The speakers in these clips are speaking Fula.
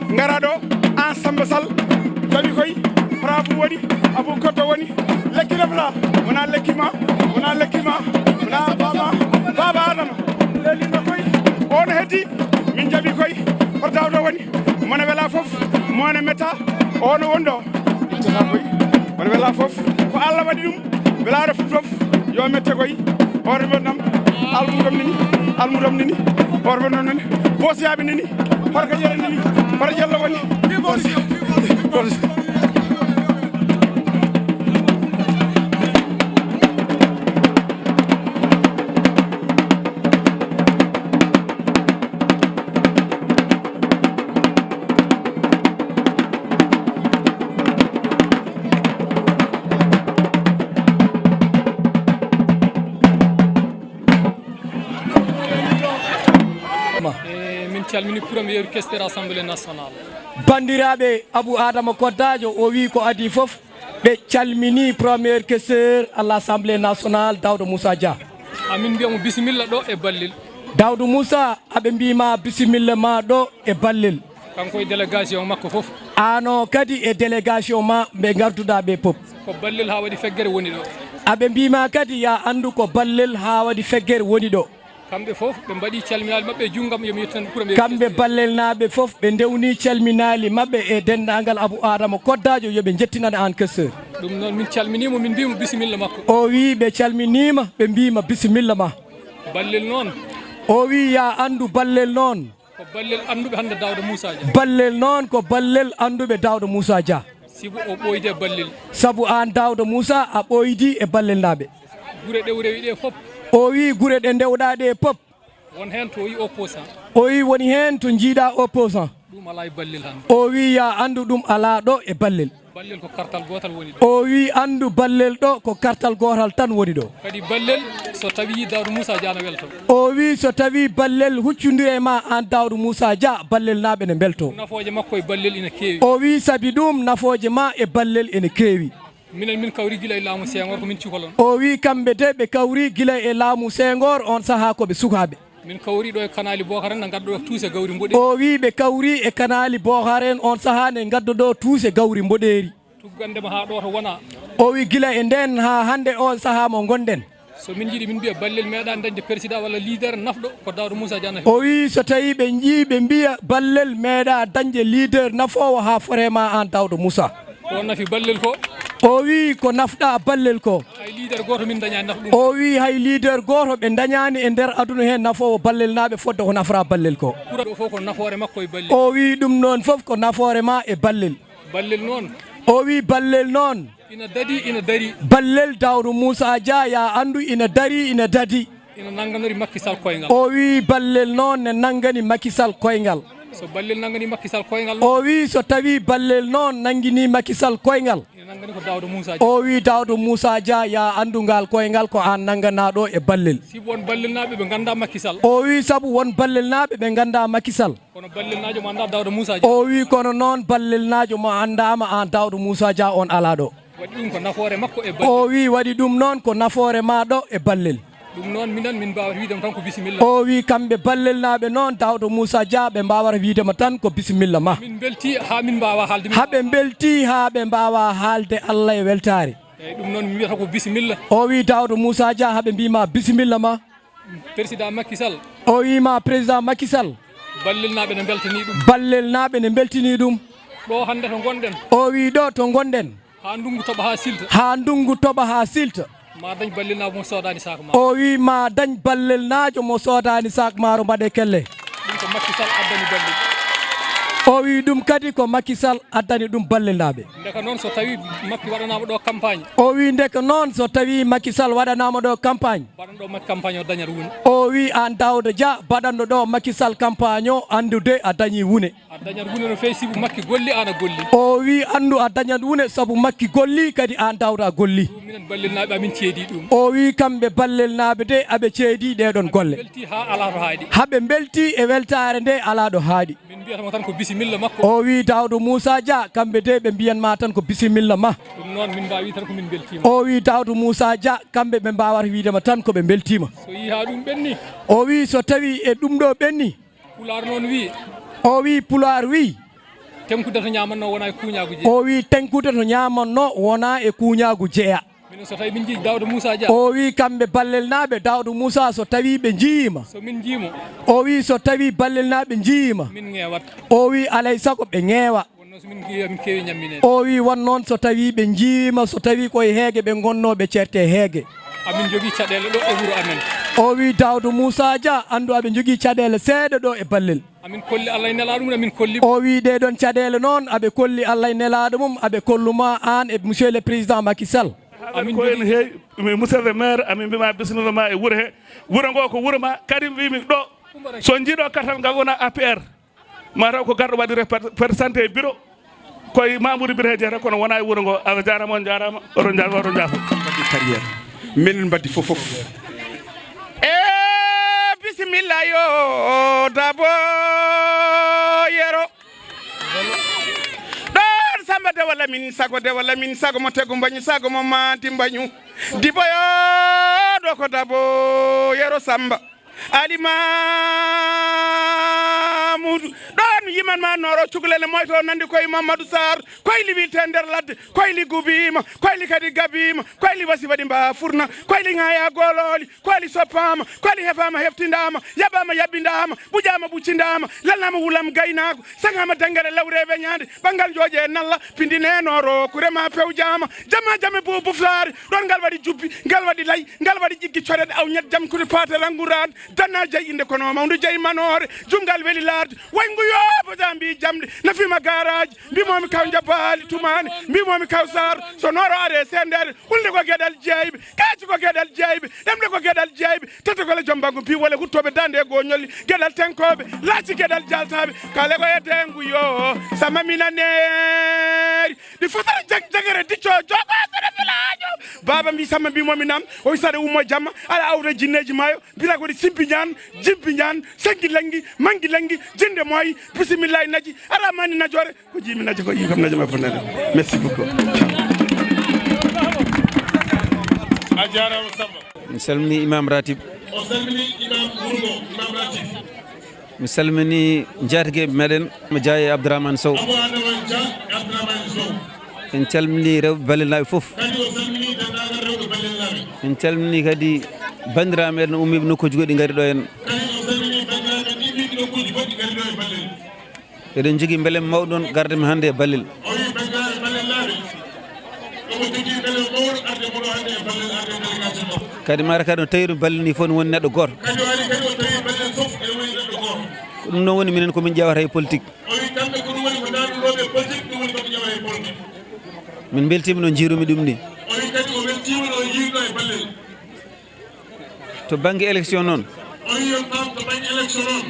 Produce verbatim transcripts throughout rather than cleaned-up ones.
Ngara ɗo, an Samba Sall, jaɓi koy, bravo woni, Abou Koto woni, lekki refla, wona lekki ma, wona lekki ma, wona baba, baba Adama, lelima koy, on heddi, min jaɓi koy, hoto Daouda woni, mone wela fof, mone metta, on wonɗo, ittata koy, mone wela fof, ko Allah waɗi ɗum, welaare fof fof, yo mette koy, hoore mon nam, almudam nini, almudam nini, hoore mon nam nini, boosiyaaɓe nini, hoto ko yere nini, hoto yalla woni. E, min calmini premier questeur assemblée nationale. Banndiraaɓe, Abou Adama Koddaajo o wii ko adii fof, ɓe calmini premier questeur à l'Assemblée nationale, Daouda Moussa Dia. Amin mbiya mo bisimilla ɗo e Ballel. Daouda Moussa, aɓe mbii ma bisimilla ma ɗo e Ballel. Kanko e délégation makko fof. Ano kadi e délégation ma ɓe ngarduɗaa ɓe pop. Ko Ballel haa waɗi feggere woni ɗo. Aɓe mbii ma kadi ya anndu ko Ballel haa waɗi feggere woni ɗo. Kamɓe fof ɓe mbaɗi calminaali maɓɓe e junngam, yo mi yettan premier. Kamɓe Ballelnaaɓe fof ɓe ndewni calminaali maɓɓe e denndaangal Abou Adama Koddaajo, yo ɓe njettinan aan questeur. Ɗum noon min calminiima, min mbiima bisimilla makko. O wii ɓe calminiima, ɓe mbiima bisimilla ma. Ballel noon. O wii ya anndu Ballel noon. Ko Ballel annduɓe hannde Daouda Moussa Dia. Ballel noon ko Ballel annduɓe Daouda Moussa Dia. Sibu o ɓooyde Ballel. Sabu aan Daouda Moussa a ɓooydi e Ballelnaaɓe. Gure ɗe o rewi ɗe fof. O wii gure ɗe ndewɗaa ɗe pop. Won heen to o yi opposant. O wii woni heen to njiiɗaa opposant. Ɗum alaa e Ballel hannde. O wii ya anndu ɗum alaa ɗo e Ballel. Ballel ko kartal gootal woni ɗo. O wii anndu Ballel ɗo ko kartal gootal tan woni ɗo. Kadi Ballel so tawii Daouda Moussa Dia na welto. O wii so tawii Ballel huccondiri e ma aan Daouda Moussa Dia, Ballelnaaɓe ne mbelto. Nafooje makko e Ballel ina keewi. O wii sabi ɗum nafooje ma e Ballel ene keewi. Minen min kawri gila e laamu Senghor, ko min cukalon. O wii kamɓe de ɓe kawri gila e laamu Senghor, oon sahaa ko ɓe sukaaɓe. Min kawri ɗo e kanaali Bookar en, na ngaddoɗo tuuse gawri mboɗeeri. O wii ɓe kawri e kanaali Bookar en, oon sahaa ne ngaddoɗo tuuse gawri mboɗeeri. Tuggande ma haa ɗo to wona. O wii gila e ndeen haa hannde oon sahaa mo ngonɗen. So min njiɗi min mbiya Ballel meeɗaa dañde président walla leader nafɗo ko Daouda Moussa Dia nafi. O wii so tawii ɓe njii ɓe mbiya Ballel meeɗaa dañde leader nafoowo haa fore ma aan Daouda Moussa. Ko nafi Ballel ko. O wii ko nafɗaa Ballel ko. Hay leader gooto min dañaani nafɗo ɗum. O wii hay leader gooto ɓe dañaani e nder aduna heen nafoowo Ballelnaaɓe fodde ko nafraa Ballel ko. Kura ɗo fof ko nafoore makko e Ballel. O wii ɗum noon fof ko nafoore ma e Ballel. Ballel noon. O wii Ballel noon. Ina dadi, ina dari. Ballel Daouda Moussa Dia ya anndu ina dari, ina dadi. Ina nannganori Macky Sall koyngal. O wii Ballel noon ne nanngani Macky Sall koyngal. So Ballel nanngani Macky Sall koyngal noon. O wii so tawii Ballel noon nanngini Macky Sall koyngal. Ina nanngani ko Daouda Moussa Dia. O wii Daouda Moussa Dia ya anndu ngaal koyngal ko aan nannganaaɗo e Ballel. Sibu won Ballelnaaɓe ɓe nganndaa Macky Sall. O wii sabu won Ballelnaaɓe ɓe nganndaa Macky Sall. Kono Ballelnaajo mo anndaa Daouda Moussa Dia. O wii kono noon Ballelnaajo mo anndaama aan Daouda Moussa Dia oon alaa ɗo. Waɗi ɗum ko nafoore makko e Ballel. O wii waɗi ɗum noon ko nafoore ma ɗo e Ballel. Ɗum noon minen min mbaawata wiidema tan ko bisimilla. O wii kamɓe Ballelnaaɓe noon Daouda Moussa Dia ɓe mbaawata wiidema tan ko bisimilla ma. Min mbeltii haa min mbaawaa haalde min. Haa ɓe mbeltii haa ɓe mbaawaa haalde Allah e weltaare. Eeyi ɗum noon mi wiyata ko bisimilla. O wii Daouda Moussa Dia haa ɓe mbii ma bisimilla ma. Président Macky Sall. O wii ma président Macky Sall. Ballelnaaɓe ne mbeltanii ɗum. Ballelnaaɓe ne mbeltinii ɗum. Ɗo hannde to ngonɗen. O wii ɗo to ngonɗen. Haa ndunngu toɓa haa silta. Haa ndunngu toɓa haa silta. Ma dañ Ballelnaajo mo soodaani saak ma. O wii ma dañ Ballelnaajo mo soodaani saak maaro mbaɗee kelle. Ɗum ko Macky Sall addani Ballel. O wii ɗum kadi ko Macky Sall addani ɗum Ballelnaaɓe. Ndeka noon so tawii Macky waɗanaama ɗo campagne. O wii ndeka noon so tawii Macky Sall waɗanaama ɗo campagne. Baɗanɗo Macky campagne o dañat wune. O wii aan Daouda Dia baɗanɗo ɗo Macky Sall campagne o anndude a dañii wune. A dañat wune no feewi sibu Macky golli aan a golli. O wii anndu a dañat wune sabu Macky golli kadi aan Daouda a golli. Ɗum minen Ballelnaaɓe amin ceedii ɗum. O wii kamɓe Ballelnaaɓe de aɓe ceedii ɗeeɗoon golle. Mbeltii haa alaa to haaɗi. Haa ɓe mbeltii e weltaare nde alaa ɗo haaɗi. Min mbiyata mo tan ko bisimilla makko. O wii Daouda Moussa Dia kamɓe de ɓe mbiyan ma tan ko bisimilla ma. Ɗum noon min mbaawi tan ko min mbeltiima. O wii Daouda Moussa Dia kamɓe ɓe mbaawata wiidema tan ko ɓe mbeltiima. So yii haa ɗum ɓenni. O wii so tawii e ɗum ɗo ɓenni. Pulaar noon wii. O wii Pulaar wii. Tenkude to ñaamatnoo wonaa e kuuñaagu jeya. O wii tenkude to ñaamatnoo wonaa e kuuñaagu jeya. Minen so tawii min njii Daawda Muusaa Dia. O wii kamɓe Ballelnaaɓe Daawda Muusaa so tawii ɓe njiyiima. So min njiimo. O wii so tawii Ballelnaaɓe njiyiima. Min ŋeewat. O wii alay sago ɓe ŋeewa. Wonno so min ngiyo, min keewi ñammineede. O wii won noon so tawii ɓe njiyiima, so tawii ko e heege ɓe ngonnoo ɓe ceerte heege. Amin njogii caɗeele ɗo e wuro amen. O wii Daawda Muusaa Dia anndu aɓe njogii caɗeele seeɗa ɗo e Ballel. Amin kolli Allah e nelaaɗo mum, amin kolli. O wii ɗee ɗoon caɗeele noon aɓe kolli Allah e nelaaɗo mum, aɓe kollu ma aan e monsieur le président Macky Sall. Amin ko en heewi, mi monsieur le maire, amin mbima bisimilla ma e wuro he. Wuro ngo ko wuro ma, kadi mbimi ɗo, so njiɗo kartal ngal wona A P R. Mataw ko garɗo waɗi représenté e bureau, koye Mamoudou Biré jeeyata, kono wona e wuro ngo. Allah jarama, on jarama, oɗon jarama, oɗon jarama. Mbaɗi carrière. Minen mbaɗi fof fof. E bisimilla yo Dabo Yero. Ɗon Samba Dewo Lamin sago, Dewo Lamin sago mo tegu mbañu, sago mo maati mbañu. Diboyo ɗo ko Dabo Yero Samba. Ali Mamoudou, ɗon yiman ma Noro cukalel moyto nandi koye Mamadou Sarr, koyli wilte nder ladde, koyli gubiima, koyli kadi gabiima, koyli wasi waɗi mba furna, koyli ŋaaya gololi, koyli soppaama, koyli hefaama heftindaama, yaɓaama yaɓɓindaama, ɓuƴaama ɓuccindaama, lalnaama wulam gaynaagu, saŋaama dangere lawre weñaande, ɓanngal jooƴe nalla, pindine Noro, kurema pewjaama, jama jame bo buflaare, ɗon ngal waɗi jubbi, ngal waɗi lay, ngal waɗi ƴiggi coreɗe aw ñet jam kude paate rannguraade, danna jey innde kono mawndu jey manoore, junngal weli laarde, wayngu yoobo da mbi jamɗe, nafiima garaaji, mbimomi kaw Njabaali Tumaani, mbimomi kaw Saar, so Noro are sendere, hulde ko geɗal jeyɓe, kaaci ko geɗal jeyɓe, ɗemɗe ko geɗal jeyɓe, tete gole jombangu bi wole huttooɓe dande e goñolli, geɗal tenkooɓe, laaci geɗal jaltaaɓe, kale ko e dengu yo, sama mina neeri, ɗi fotata jag jagere dicco jogo sene filaajo. Baaba mbi Samba mbimomi nam, o wi saɗa ummo jamma, ala awre jinneeji maayo, mbira ko ɗi simpi ñaan, jimpi ñaan, sengi lengi, mangi lengi, jinde moyi, bisimillahi naji, ara mani najore, ko jiimi naji ko yi kam naji ma fonnade. Merci beaucoup. A jarama Samba. Mi salmini Imam Ratib. O salmini Imam Wurgo, Imam Ratib. Mi salmini njaatige meɗen, mo Dia e Abdourahmane Sow. Abou Adama Dia e Abdourahmane Sow. En calmini rewɓe Ballelnaaɓe fof. Kadi o salmini denndaangal rewɓe Ballelnaaɓe. En calmini kadi banndiraaɓe meɗen ummiiɓe nokkuuji goɗɗi ngari ɗo en. Kadi o salmini banndiraaɓe ummiiɓe nokkuuji goɗɗi ngari ɗo e Ballel. Eɗen njogii mbelem mawɗo noon garde men hannde e Ballel. O wi banndiraaɓe Ballelnaaɓe, omo jogii mbelem mawɗo arde mo ɗo hannde e Ballel, arde e délégation makko. Kadi mara kadi no tawiri Ballel ni fof ne woni neɗɗo gooto. Kadi o ari kadi o tawi Ballel fof ene woni neɗɗo gooto. Ko ɗum noon woni minen ko min ƴeewata e politique. O wi kamɓe ko ɗum woni ko ndaarduɗo ɓe politique, ɗum woni ko ɓe ƴeewata e politique. Min mbeltiima no njiirumi ɗum ni. O wi kadi o weltiima no yiirɗo e Ballel. To bannge élection noon. O wi on paam to bannge élection noon.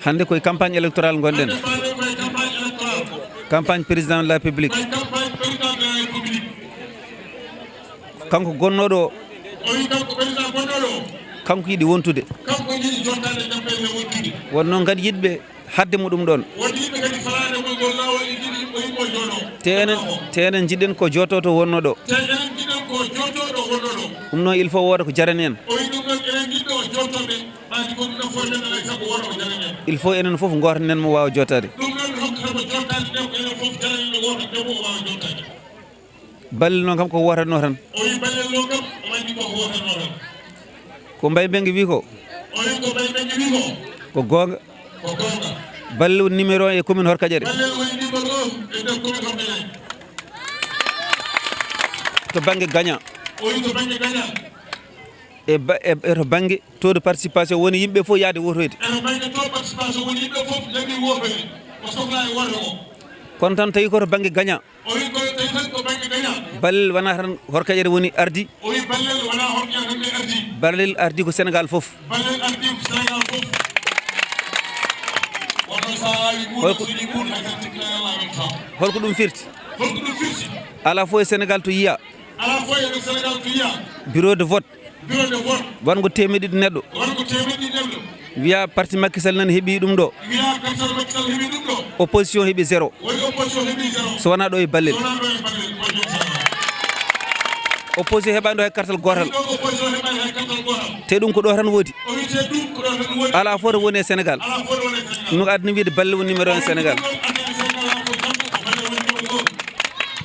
Hannde koye campagne électorale ngonɗen. Hannde faade koye campagne électorale. Campagne président de la République. Koye campagne président de la République. Kanko gonnooɗo o. O wi kanko président gonnooɗo o. Kanko yiɗi wontude. Kanko yiɗi jottaade campagne e wontude. Won noon kadi yiɗɓe haɗde mo ɗum ɗoon. Won yimɓe kadi falaade mo ngol laawol, e njiɗi yimɓe, yimɓe o jooɗo. Te enen, te enen njiɗen ko jootooto wonnoo ɗo. Te enen njiɗen ko jootooɗo wonnoo ɗo. Ɗum noon, il faut wooda ko jarani en. O wi ɗum ɗoon, enen njiɗɗo o jootooɓe, ɓaadi ko ɗum ɗoon fof, enen alaa e sago wooda ko jarani en. Il faut enen fof ngootanen mo waawa jootaade. Ɗum ɗoon hokkata mo jootaade nde, ko enen fof jarani ɗo wooda nde mo o waawa jootaade. Ballel noon kam ko wootatnoo tan. O wi Ballel noon kam, o anndi ko wootatnoo tan. Ko Mbaye Mbengue wi ko. O wi ko Mbaye Mbengue wi ko. Ko goonga. Ko goonga. Ballel woni numéro un e commune Horkadiéré. Ballel woni numéro un e nder commune Horkadiéré. To bannge gagnant. O wi to bannge gagnant. E ba-, e, e to bannge taux de participation woni yimɓe fof yahde wotoyde. E to bannge taux de participation woni yimɓe fof nani wotoyde. Ko sohla e woto o. Kono tan tawi ko to bannge gagnant. O wi ko tawi tan ko bannge gagnant. Ballel wonaa tan Horkadiéré woni ardi. O wi Ballel wonaa Horkadiéré tan ɓe ardi. Ballel ardi ko Sénégal fof. Ballel ardi ko Sénégal fof. Wonno so a awi Mbuur, holko, so ni Mbuur, hay tan tikka en en même temps. Holko ɗum firti? Holko ɗum firti? Alaa fof e Sénégal to yiya. Alaa fof e Sénégal to yiya. Bureau de vote. Bureau de vote. Wongo teemeɗɗe ɗiɗi neɗɗo. Wongo teemeɗɗe ɗiɗi neɗɗo. Wiya parti Macky Sall nani heɓi ɗum ɗo. Wiya parti Macky Sall heɓi ɗum ɗo. Opposition heɓi zéro. Woni opposition heɓi zéro. So wonaa ɗo e Ballel. So wonaa ɗo e Ballel. Opposition heɓaani ɗo hay kartal gootal. Ɗo opposition heɓaani hay kartal gootal. Te ɗum ko ɗo tan woodi. O wi te ɗum ko ɗo tan woodi. Alaa fof to woni e Sénégal. Alaa fof to woni e Sénégal. Ɗum aduna wiyde Ballel woni numéro un Sénégal. Ɗum aduna Sénégal.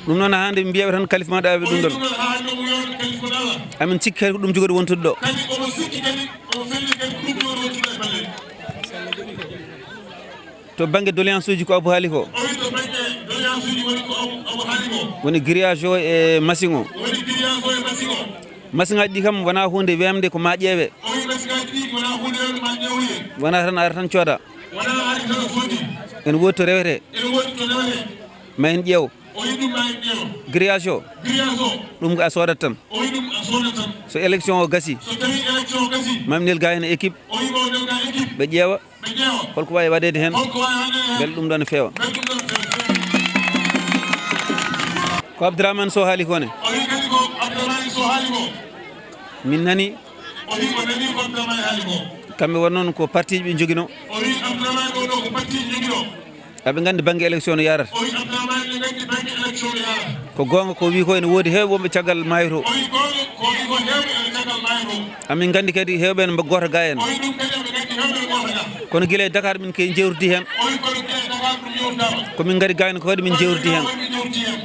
Ɗum noon, haande mbiyaɓe tan kalif maɗa aɓe ɗum ɗon. Ɗum noon, haande mo wiyaɓe kalif maɗa aɓe. Amin cikki kadi ko ɗum jogori wontude ɗo. Kadi omo sikki kadi, omo felli kadi ko ɗum jogori wontude e balle. To bannge doléance uji ko Abou haali ko. O wi to bannge doléance uji woni ko Abou, Abou haali ko. Woni grillage o e machine o. Woni grillage o e machine o. Machine aji ɗi kam wona huunde wemde, ko ma ƴeewe. O wi machine aji ɗi wona huunde wemde, ma ƴeewe. Wona tan ara tan cooda. Wona ari tan o soodi. Ene woodi to rewete. Ene woodi to rewete. Ma en ƴeew. O wi ɗum ma en ƴeew. Grillage o. Grillage o. Ɗum ko a soodat tan. O wi ɗum a soodat tan. So élection o gasi. So tawi élection o gasi. Ma mi nel ga heen équipe. O wi ma o nel ga équipe. Ɓe ƴeewa. Ɓe ƴeewa. Holko waawi waɗeede heen? Holko waawi waɗeede heen? Mbele ɗum ɗo ne feewa. Mbele ɗum ɗo ne feewa. Ko Abdourahmane Sow haali ko ne? O wi kadi ko Abdourahmane Sow haali ko. Min nani. O wi o nani ko Abdourahmane haali ko. Kamɓe won noon ko parti ji ɓe njogino. O wi Abdourahmane o ɗo ko parti ji njogino. Aɓe nganndi bannge élection no yarata. O wi Abdourahmane ne nganndi bannge élection no yarata. Ko goonga ko wi ko ene woodi heewɓe wonɓe caggal maayo to. O wi goonga ko wi ko heewɓe ene caggal maayo to. Amin nganndi kadi heewɓe ene gooto ga en. O wi ɗum kadi aɓe nganndi heewɓe ene gooto ga. Kono gila e Dakar min ke jewtidi heen. O wi kono gila e Dakar ɗum yewtama. Ko min ngari ga en ko kadi min jewtidi heen. Min jewtidi heen.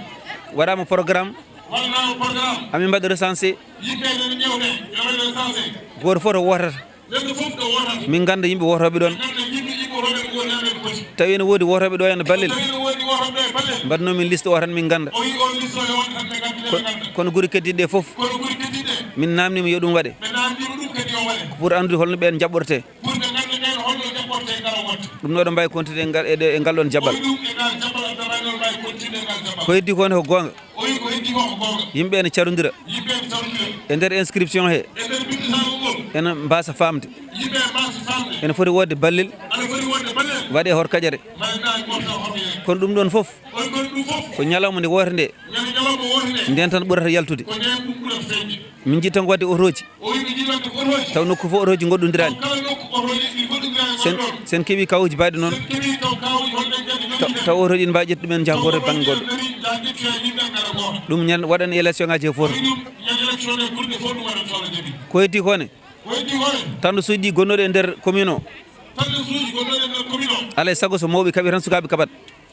Waɗama programme. Waɗama programme. Amin mbaɗa recensé. Yimɓe ene ƴeewde, ene waɗa recensé. Gooto fof to wootata. Neɗɗo fof ɗo wootata. Min ngannda yimɓe wootooɓe ɗoon. Ngannda yimɓe, yimɓe wootooɓe ɗo woni amen poti. Tawi ene woodi wootooɓe ɗo ene Ballel. Tawi ene woodi wootooɓe e Ballel. Mbaɗnoo min liste o tan min ngannda. O wi on liste o yo won tan ɓe ngannda, ɓe ngannda. Kono gure keddiiɗe ɗe fof. Kono gure keddiiɗe. Min naamniima yo ɗum waɗe. Ɓe naamniima ɗum kadi yo waɗe. Ko pour anndude holno ɓeen jaɓɓortee. Pour ɓe ngannda ɓeen holno jaɓɓortee kala woto. Ɗum noon ɗo mbaawi continude e ngal, e ɗe, e ngal ɗoon jaɓɓal. O wi ɗum e ngal jaɓɓal, Abdourahmane noon mbaawi continude e ngal jaɓɓal. Ko heddi ko ne ko goonga. O wi ko heddi ko ko goonga. Yimɓe ene carondira. Yimɓe ene carondira. E nder inscription he. E nder binnditaagu ngol. Ene mbaasa faamde. Yimɓe ene mbaasa faamde. Ene foti wonde Ballel. Ene foti wonde Ballel. Waɗe hor kaƴere. Mbaɗe ɗa e gorta hor kaƴere. Kono ɗum ɗoon fof. O wi kono ɗum fof. Ko ñalawma nde woote nde. Ñande ñalawma woote nde. Nden tan ɓurata yaltude. Ko nden ɗum ɓurata feeñde. Min njiɗi tan ko waɗde otooji. O wi min njiɗi waɗde otooji. Taw nokku fof otooji ngoɗɗondiraani. Taw kala nokku otooji ɗi ngoɗɗondiraani. Sen, sen keɓii kawuuji mbaɗi noon. Sen keɓii taw kawuuji holɓe mbiyaɗi taw, noddude. Taw otooji ɗi mbaawi ƴettude ɗumen njaha taw ngooto e bannge goɗɗo. Ɗum ñande waɗan élection ngaji he fof. Ko heddi ko ne? Ko heddi ko ne? Tanndo suuji ɗi gonnooɗi e nder commune o. Tanndo suuji gonnooɗi e nder commune o. Alaa e sago so mawɓe kaɓi tan sukaaɓe kaɓat.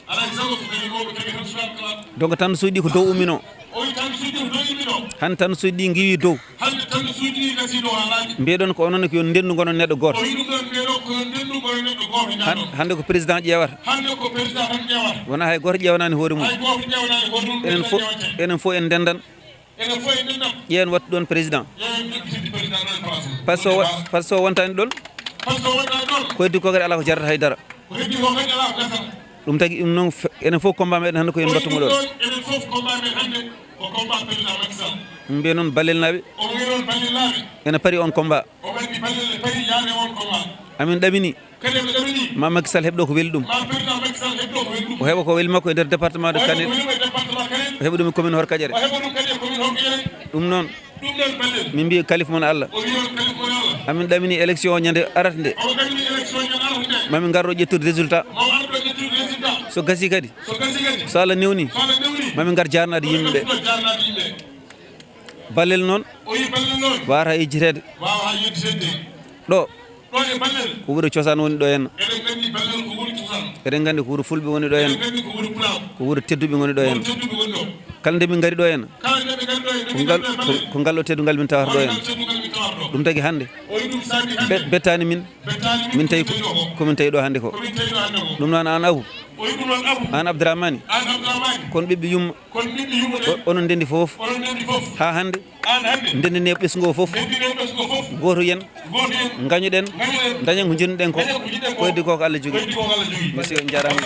Alaa e sago so tawi mawɓe kaɓi tan sukaaɓe kaɓat. Donc tanndo suuji ɗi ko dow ummino. O wi tanndo suuji ɗi ko dow ummino. Hannde tanndo suuji ɗi ngiwi dow. Hannde tanndo suuji ɗi gasi dow haa laaɓi. Mbiyeɗon ko onon ko yo ndenndu ngonon neɗɗo gooto. O wi ɗum ɗon mbiyeɗon ko yo ndenndu ngonon neɗɗo gooto ñaɗon. Hannde ko président ƴeewata. Hannde ko président tan ƴeewata. Wona hay gooto ƴeewanaani hoore mum. Hay gooto ƴeewanaani hoore mum. Enen fof, enen fof en ndenndan. Enen fof en ndenndan. Ƴeewen wattu ɗoon président. Ƴeewen jokkitinde président ɗo e place mum. Par ce que o wa-, par ce que o wontaani ɗoon. Par ce que o wontaani ɗoon. Ko heddi ko kadi alaa ko jarata hay dara. Ko heddi ko kadi alaa ko gasata. Ɗum tagi ɗum noon fe-, enen fof combat meɗen hannde ko yo en mbattu mo ɗoon. Ko heddi ɗoon enen fof combat men hannde ko combat président Macky Sall. Min mbiya noon Ballel naaɓe. Omo wiya noon Ballel naaɓe. Ene pari on combat. Omo anndi Ballel ne pari yaade on combat. Amin ɗamini. Kadi ɓe ɗamini. Ma Macky Sall heɓ ɗo ko weli ɗum. Ma président Macky Sall heɓ ɗo ko weli ɗum. O heɓa ko weli makko e nder département de Kanel. O heɓa ko weli e département Kanel. O heɓa ɗum e commune Hor Kaƴere. O heɓa ɗum kadi e commune Hor Kaƴere. Ɗum noon. Ɗum noon Ballel. Min mbiya kalif mon Allah. O wi on kalif mon Allah. Amin ɗamini élection o ñande arata nde. Omo ɗamini élection ñande arata nde. Ma min ngar ɗo ƴettude résultat. Ma o ar ɗo ƴettude résultat. So gasi kadi. So gasi kadi. So Allah newni. So Allah newni. Ma min ngar jarnaade yimɓe ɓe. Ma min ngar jarnaade yimɓe. Ballel noon. O wi Ballel noon. Waawata yejjiteede. Waawata yejjiteede. Ɗo. Ɗo e Ballel. Ko wuro cosaan woni ɗo henna. Eɗen nganndi Ballel ko wuro cosaan. Eɗen nganndi ko wuro fulɓe woni ɗo henna. Eɗen nganndi ko wuro pulaar. Ko wuro tedduɓe ngoni ɗo henna. Wuro tedduɓe ngoni ɗo. Kala nde ɓe ngari ɗo e, nde ɓe ngari ɗo e Ballel. Ko ngal, ko, ko ngal ɗo teddugal min tawata ɗo henna. Ko ngal teddugal min tawata ɗo. Ɗum tagi hannde. O wi ɗum saabi hannde. Be-, bettaani min. Bettaani min. Min tawi ko, ko min tawi ɗo hannde ko. Ko min tawi ɗo hannde ko. Ɗum noon aan Abu. O wi ɗum noon Abu. Aan Abdourahmane. Aan Abdourahmane. Kon ɓiɓɓe yumma. Kon ɓiɓɓe yumma ɓe. O-, onon ndenndi fof. Onon ndenndi fof. Haa hannde. Aan hannde. Ndenndinee ɓesngu o fof. Ndenndinee ɓesngu o fof. Gooto yen. Gooto yen. Ngañoɗen. Ngañoɗen. Ndañen ko njiɗnoɗen ko. Ndañen ko njiɗnoɗen ko. Ko heddi ko ko Allah jogii. Ko heddi ko ko Allah jogii. Merci, on njaaraama.